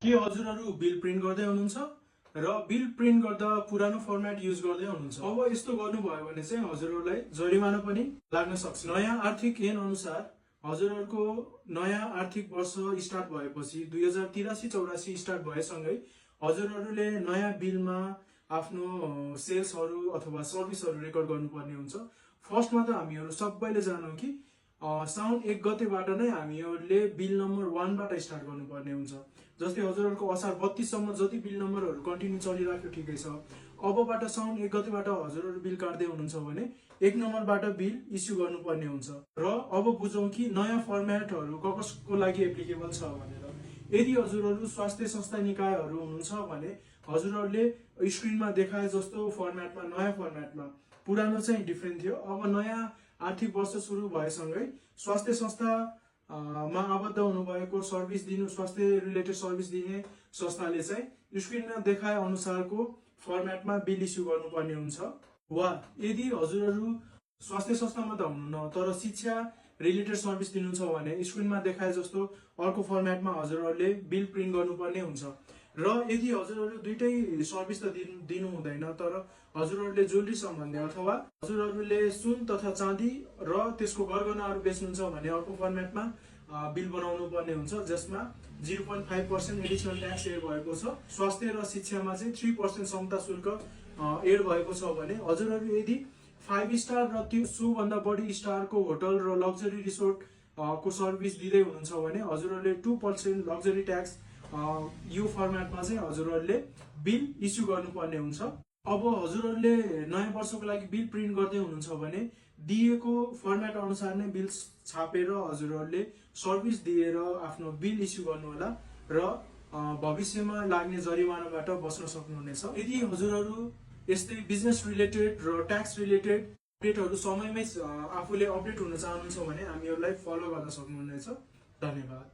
के हजुरहरू bill print गर्दै हुनुहुन्छ र बिल प्रिन्ट गर्दा पुरानो फर्मेट युज गर्दै हुनुहुन्छ? अब यस्तो गर्नुभयो भने चाहिँ हजुरहरूलाई जरिमाना पनि लाग्न सक्छ। नयाँ आर्थिक ऐन अनुसार हजुरहरूको नयाँ आर्थिक वर्ष स्टार्ट भएपछि 2083-84 स्टार्ट भएसँगै हजुरहरूले नयाँ बिलमा आफ्नो सेल्सहरू अथवा सर्भिसहरू रेकर्ड गर्नुपर्ने हुन्छ। फर्स्टमा त हामीहरू सबैले जानौँ कि साउन 1 गतेबाट नै हामीहरूले बिल नम्बर 1 बाट स्टार्ट गर्नुपर्ने हुन्छ। जस्तै हजुरहरूको असार 32 सम्म जति बिल नम्बरहरू कन्टिन्यू चलिराख्यो ठिकै छ। अबबाट साउन 1 गतेबाट हजुरहरू बिल काट्दै हुनुहुन्छ भने 1 नम्बरबाट बिल इस्यु गर्नुपर्ने हुन्छ। र अब बुझौँ कि नयाँ फर्मेटहरू कसको लागि एप्लिकेबल छ भनेर। यदि हजुरहरू स्वास्थ्य संस्था निकायहरू हुनुहुन्छ भने हजुरहरूले स्क्रिनमा देखाए जस्तो फर्मेटमा, नयाँ फर्मेटमा, पुरानो चाहिँ डिफ्रेन्ट थियो। अब नयाँ आर्थिक वर्ष सुरु भएसँगै स्वास्थ्य संस्था मा आबद्ध हुनुभएको सर्भिस दिनु, स्वास्थ्य रिलेटेड सर्भिस दिने संस्थाले चाहिँ स्क्रिनमा देखाए अनुसारको फर्मेटमा बिल इस्यु गर्नुपर्ने हुन्छ। वा यदि हजुरहरू स्वास्थ्य संस्थामा त हुनुहुन्न तर शिक्षा रिलेटेड सर्भिस दिनुहुन्छ भने स्क्रिनमा देखाए जस्तो अर्को फर्मेटमा हजुरहरूले बिल प्रिन्ट गर्नुपर्ने हुन्छ। र यदि हजुरहरू दुईटै सर्भिस त दिनु हुँदैन तर हजुरहरूले ज्वेलरी सम्बन्धी अथवा हजुरहरूले सुन तथा चाँदी र त्यसको गरगहनाहरू बेच्नुहुन्छ भने अर्को फर्मेटमा बिल बनाउनु पर्ने हुन्छ, जसमा 0.5% एडिसनल ट्याक्स एड भएको छ। स्वास्थ्य र शिक्षामा चाहिँ 3% समता शुल्क एड भएको छ भने हजुरहरू यदि 5 स्टार र त्यो सोभन्दा बढी स्टारको होटल र लग्जरी रिसोर्ट को सर्भिस दिँदै हुनुहुन्छ भने हजुरहरूले 2% लग्जरी ट्याक्स यो फर्मेटमा चाहिँ हजुरहरूले बिल इस्यु गर्नुपर्ने हुन्छ। अब हजुरहरूले नयाँ वर्षको लागि बिल प्रिन्ट गर्दै हुनुहुन्छ भने दिएको फर्मेट अनुसार नै बिल छापेर हजुरहरूले सर्भिस दिएर आफ्नो बिल इस्यु गर्नुहोला र भविष्यमा लाग्ने जरिमानाबाट बच्न सक्नुहुनेछ। यदि हजुरहरू यस्तै बिजनेस रिलेटेड र ट्याक्स रिलेटेड अपडेटहरू समयमै आफूले अपडेट हुन चाहनुहुन्छ भने हामीहरूलाई फलो गर्न सक्नुहुनेछ। धन्यवाद।